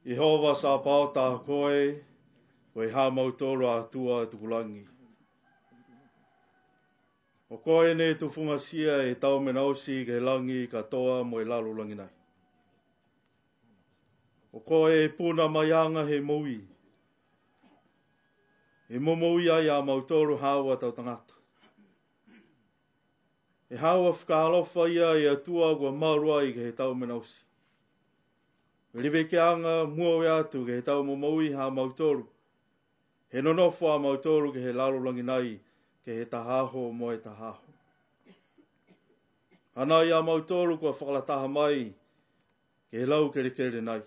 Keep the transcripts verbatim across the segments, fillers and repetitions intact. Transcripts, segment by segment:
Iehova Sapaota, ko koe, ko e ha mautolu a Atua tukulagi. Ko koe ne tufugatia e tau mena oti ke he lagi katoa mo e lalolagi nai. Ko koe e puna mai aga he moui. E momoui ai a mautolu haau a tau tagata. E haau a fakaalofa ia e Atua kua malu ai ke he tau mena oti. Levekiaga mua atu ke he tau momoui ha mautolu. He nonofo a mautolu ke he lalolagi nai, ke he taha aho mo e taha aho. Hanai a mautolu kua fakalataha mai, ke he lau kelekele nai.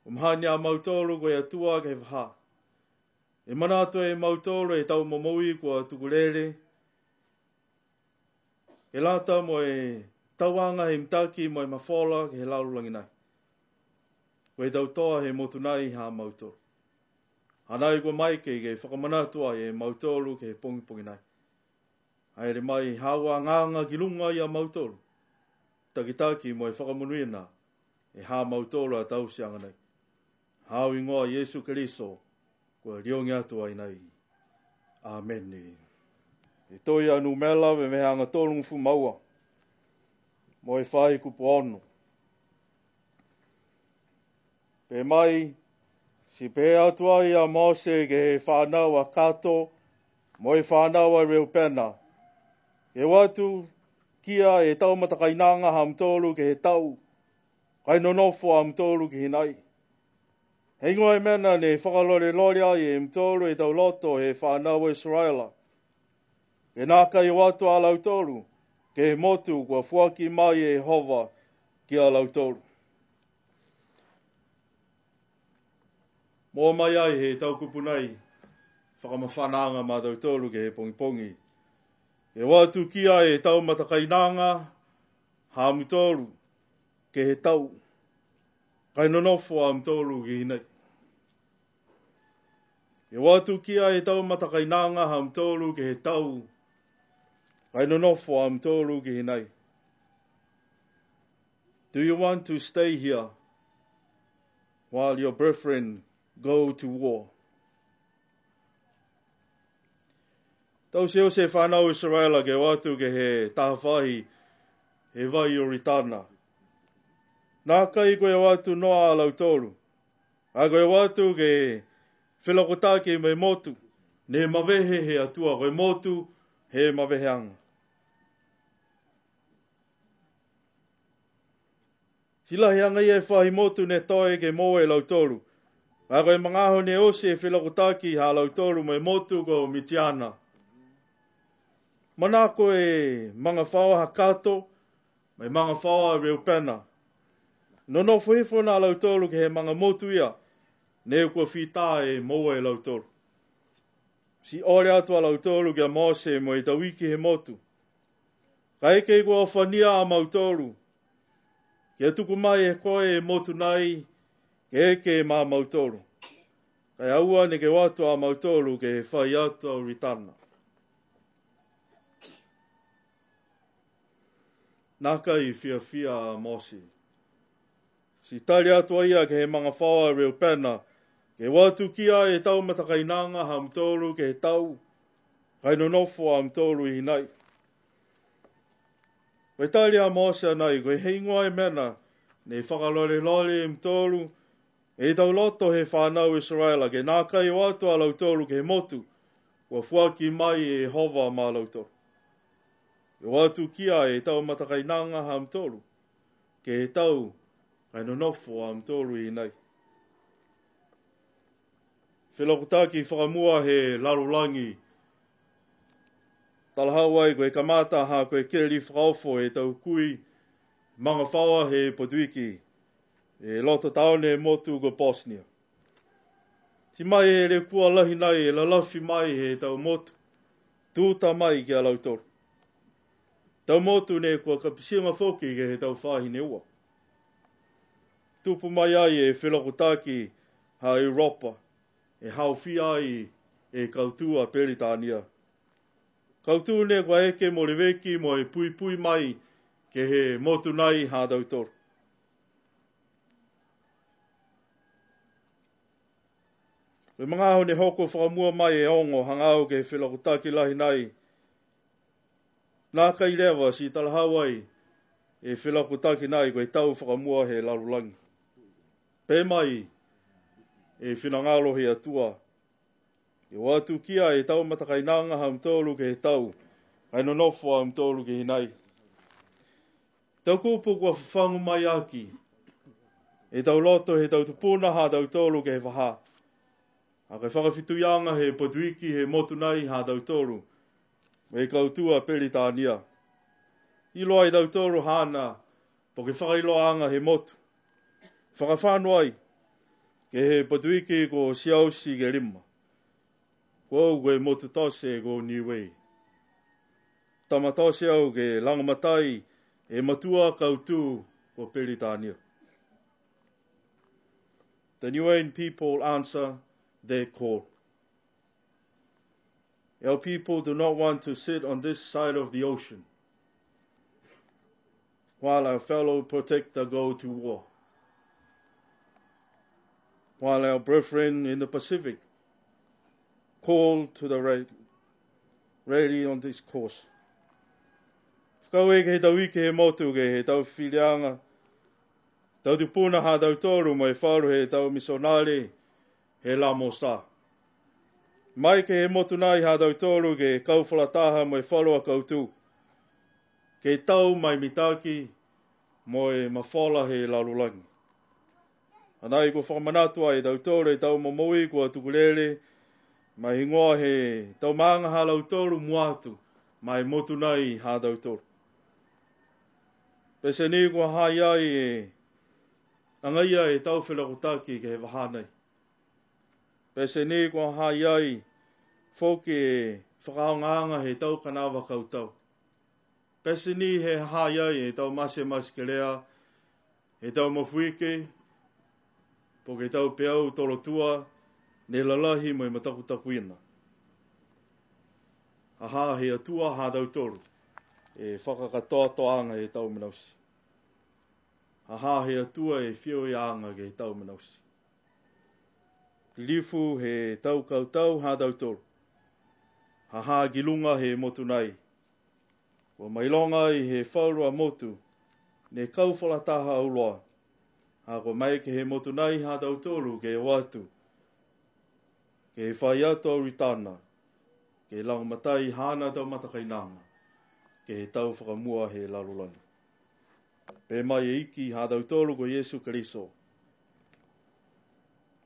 Kua mahani a mautolu ko e Atua ke he vahā. E manatu e mautolu e tau momoui kua tukulele, ke lata mo e tauaga he mitaki mo e mafola ke he lalolagi nai. Ko e tau toa he motu nai ha mautolu. Hanai kua maeke ke fakamanatu ai e mautolu ke he pogipogi nai. Haere mai haau a agaaga ki luga ia mautolu. Takitaki mo e fakamonuina e ha mautolu a tauteaga nai. Haau higoa Iesu Keriso, kua liogi atu ai nai. Amene. E tohi a Numela, veveheaga tolugofulu ma ua. Mo e faahi kupu ono. Pehē mai, ti pehē atu ai a Mose ke he fanau a Kato, mo e fanau a Reupena. Ke o atu kia e tau matakainaga ha mutolu ke he tau, ka e nonofo a mutolu ki hinai. Heigoa e mena ne fakalolelole ai e mutolu e tau loto he fanau a Isaraela. Ke nākai o atu a lautolu, ke he motu kua foaki mai e Iehova ki a lautolu. Moua mai ai he tau kupu nai, fakamafanaaga ma tautolu ke he pogipogi. Ke o atu kia e tau matakainaga ha mutolu ke he tau, ka e nonofo a mutolu ki hinai. Ke o atu kia e tau matakainaga ha mutolu ke he tau, ka e nonofo a mutolu ki hinai. Do you want to stay here while your brethren go to war? Tauteute e fanau Isaraela ke o atu ke he taha faahi he vai Ioritana. Nākai ko e o atu noa a lautolu. Ka ko e o atu ke felakutaki mo e motu, ne mavehe he Atua, ko e motu he maveheaga. Ti lahi agaia e faahi motu ne toe ke moua e lautolu. Ka ko e magaaho ne oti e felakutaki ha lautolu mo e motu ko Mitiana. Manako e magafaoa ha Kato, mo e magafaoa a Reupena. Nonofo hifo a lautolu ke he magamotu ia, ne kua fita e moua e lautolu. Ti ole atu a lautolu ki a Mose mo e tau iki he motu. Kaeke kua ofania a mautolu, kia tuku mai e koe e motu nai, ke eke ma mautolu. Ka e aua neke o atu a mautolu ke he faahi atu a Ioritana. Nākai fiafia a Mose. Ti tali atu a ia ke he magafaoa a Reupena, ke o atu kia e tau matakainaga ha mutolu ke he tau, ka e nonofo a mutolu i hinai. Ko e tali a Mose a nai, ko e heigoa e mena, ne fakalolelole e mutolu, e tau loto he fanau Isaraela, ke nākai o atu a lautolu ke he motu, kua foaki mai e Iehova ma lautolu. Ke o atu kia e tau matakainaga ha mutolu, ke he tau, ka e nonofo a mutolu i hinai. Felakutaki fakamua he lalolagi. Talahau ai ko e kamata ha ko e keli fakaofo e tau kui magafaoa he Patuiki, e loto taone motu ko Bosnia. Ti mai e lekua lahi nai e lalafi mai he tau motu, tūta mai ki a lautolu. Tau motu ne kua kapitiga foki ke he tau faahi ne ua. Tupu mai ai e felakutaki ha Europa, e haofia ai e kautū a Peritania. Kautū ne kua eke mo leveki mo e puipui mai ke he motu nai ha tautolu. Ko e magaaho ne hoko fakamua mai e ogo hagaao ke he felakutaki lahi nai, nākai leva ti talahau ai e felakutaki nai ko e tau fakamua he lalolagi. Pehē mai e finagalo he Atua, ke o atu ki ai e tau matakainaga ha mutolu ke he tau ka e nonofo a mutolu ke he nai. Tau kupu kua fafagu mai aki e tau loto he tau tupuna ha tautolu ke he vahā. A, ko e fakafetuiaga he Patuiki he motu nai ha tautolu mo e kautū a Peritania. Iloa e tautolu haana po ke fakailoaaga he motu. Fakafano ai ke he Patuiki ko Siaosi ke lima. Ko au ko e motu tote ko Niue. Tama tote au ke lagomatai e matua kautū ko Peritania. The Niuean people answer their call. Our people do not want to sit on this side of the ocean while our fellow protector go to war, while our brethren in the Pacific call to the ra-, rally on this course. Fakaaue ke he tau iki he motu ke he tau filiaga, tau tupuna ha tautolu mo e falu he tau misionare he Lamosa. Mai ke he motu nai ha tautolu ke kau fakalataha mo e falu a kautū ke tau mo e mitaki mo e mafola he lalolagi. Hanai kua fakamanatu ai e tautolu e tau momoui kua tukulele, mo e higoa he tau maaga ha lautolu mua atu ma e motu nai ha tautolu. Pete ni kua ha i ai e agaia e tau felakutaki ke he vahā nei. Pete ni kua ha i ai foki e fakaaogaaga he tau kanavaakau tau. Pete ni he ha ha i ai e tau matematekelea, he tau mafuike, po ke tau peau tolotua, ne lalahi mo e matakutakuina. Ha ha he Atua ha tautolu e fakakatoatoaaga he tau mena oti. Ha ha he Atua e feohiaga ke he tau mena oti. Lilifu he tau kautau ha tautolu. Ha ha ki luga he motu nai. Kua mailoga ai he falu a motu ne kau fakalataha auloa. Ha kua maeke he motu nai ha tautolu ke o atu ke he faahi atu a Ritana, ke lagomatai haana tau matakainaga ke he tau fakamua he lalolagi. Pehē mai e Iki ha tautolu ko Iesu Keriso,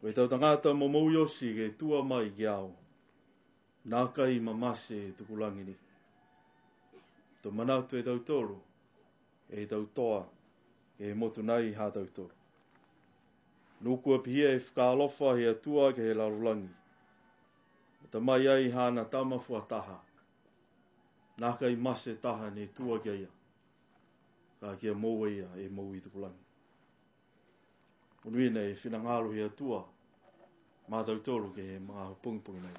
ko e tau tagata momoui oti ke tua mai ki a au, nākai mamate e tukulagi ni. To manatu e tautolu e tau toa ke he motu nai ha tautolu. Nū kua pihia e fakaalofa he Atua ke he lalolagi, mo e ta mai ai haana tama fuataha. Nākai mate taha ne tua ki a ia, ka kia moua e ia e moui tukulagi. Monuina e finagalo he Atua ma tautolu ke he magaaho pogipogi nei.